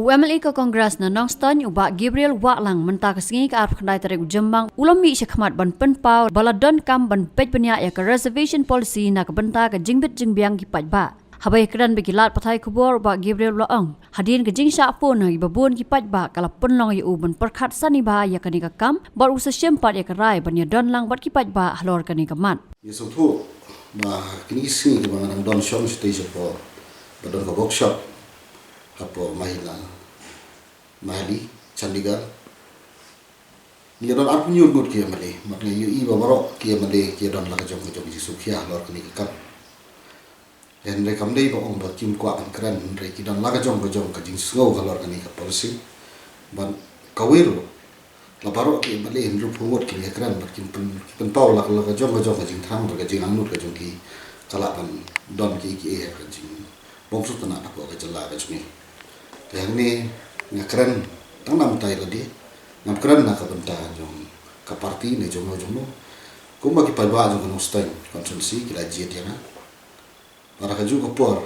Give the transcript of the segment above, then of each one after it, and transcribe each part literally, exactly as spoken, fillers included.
U M L A ka Congress na Nongstoiñ, u Bah Gabriel Wahlang, mynta ka sngi ka arphew khyndai tarik u Jymmang, u la mih shakhmat ban pynpaw ba la donkam ban peit bniah ïa ka reservation policy na ka bynta ka jingbit jingbiang ki paidbah. Haba ïakren bad ki lad pathai khubor, u Bah Gabriel u la ong, hadien ka jingshah phone na kiba bun ki paidbah, ka la pynlong ïa u ban pyrkhat sani bha ïa kane ka kam, bad u sa shim pat ïa ka rai ban ïadon lang bad ki paidbah halor kane ka mat. Ngi sngewthuh ba kine ki sngi kiba nga dang don shong shatei shapoh, ba don ka workshop hapoh Mahila, Mahali, Chandigarh. Ngi don arphew hynñiew ngut ki M L A, bad nga ïohi ba baroh ki M L A ki don la ka jong ka jong ka jingsngewkhia halor kane ka kam. Hynrei kam dei ba ong ba kim kwah ban kren, hynrei ki don la ka jong ka jong ka jingsngew halor kane ka policy. Bad kawei ruh, la baroh ki M L A hynriew phew ngut ki ïakren bad kin pyn, kin pynpaw la, la ka jong ka jong ka jingthrang bad ka jingangnud ka jong ki, ka lah ban don kiei kiei ha ka jingbymsuk tnat hapoh ka jylla ka jong ngi. Te hangne nga kren tang na bynta ïa lade, ngam kren na ka bynta jong ka party ne jong no jong no. Kumba ki paidbah jong ka Nongstoiñ constituency ki la jied ïa nga. Bad ha kajuh ka por,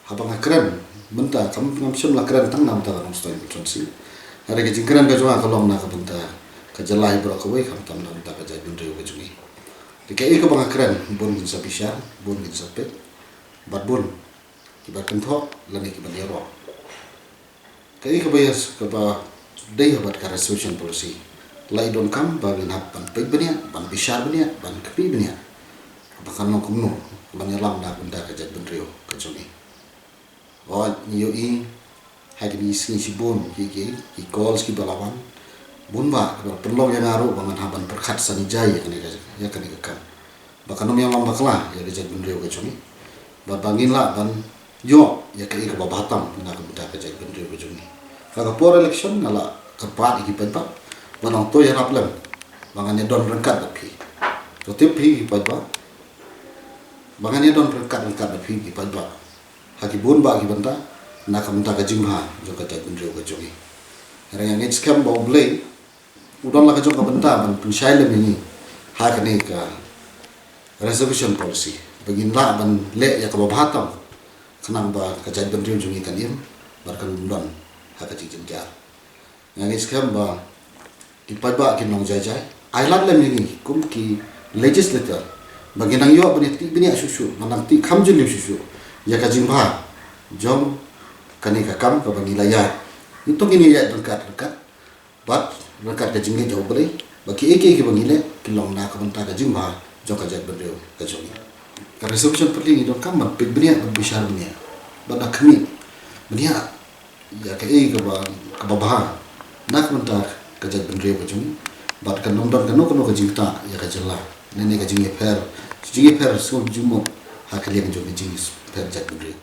haba nga kren mynta, kam, ngam shym la kren tang na bynta ka Nongstoiñ constituency. Hynrei ka jingkren ka jong nga ka long na ka bynta ka jylla hi baroh kawei, khamtam na bynta ka jaitbynriew ka jong ngi. Te kaei kaba nga kren, bun kin sa bishar, bun kin sa peit, bad bun kiba kynthoh lane kiba ïaroh. Kaei kaba ïa, kaba dei ha bad ka reservation policy, la i donkam ba ngin hap ban peit bniah, ban bishar bniah, ban khmih bniah ba kan long kumno ban ïalam na ka bynta ka jaitbynriew ka jong ngi. Hooid, ngi ïohi ha kine ki sngi shibun ki, ki, ki calls kiba la wan, bun bah kiba la pynlong ïa nga ruh ba ngan hap ban pyrkhat sani jai ïa kane ka, ïa kane ka kam, ba kan ym ïalam bakla ïa ka jaitbynriew ka jong ngi, bad ba ngin lah ban ïoh ïa kaei kaba bha tam na ka bynta ka jaitbynriew ka jong ngi. Ha ka por election nga la kyrpad ïa ki paidbah ba nang to ïarap lem ba ngan ïadon ryngkat bad phi. To tip phi ki paidbah ba ngan ïadon ryngkat ryngkat bad phi ki paidbah ha ki bun bah ki bynta, na ka bynta ka jingbha jong ka jaitbynriew ka jong ngi. Hynrei nga ngeit skhem ba U Blei u don la ka jong ka bynta ban pynshai lem ïa ngi ha kane ka reservation policy, ba ngin lah ban leh ïa kaba bha tam, khnang ba ka jaitbynriew jong ngi kan im bad kan ym don ha ka jingjynjar. Nga ngeit skhem ba ki paidbah kin long jai jai. Ai lad lem ïa ngi kum ki legislator ba ngin nang ïoh ban ïatih bniah shuh shuh, ban nang tih kham jylliew shuh shuh ïa ka jingbha jong kane ka kam kaba ngi la ïaid. Ngi to ngin ïaid ryngkat ryngkat bad ryngkat ka jingngeit ha U Blei ba kiei kiei kiba ngi leh kin long na ka bynta ka jingbha jong ka jaitbynriew ka jong ngi. Ka reservation policy ngi donkam ban peit bniah, ban bishar bniah, ban da khmih bniah ïa kaei kaba, kaba bha na ka bynta ka jaitbynriew ka jong ngi, bad kan ym don kano kano ka jingktah ïa ka jylla lane ka jingïapher, jingïapher sngewbha jingmut ha ka liang jong ka jingïapher jaitbynriew.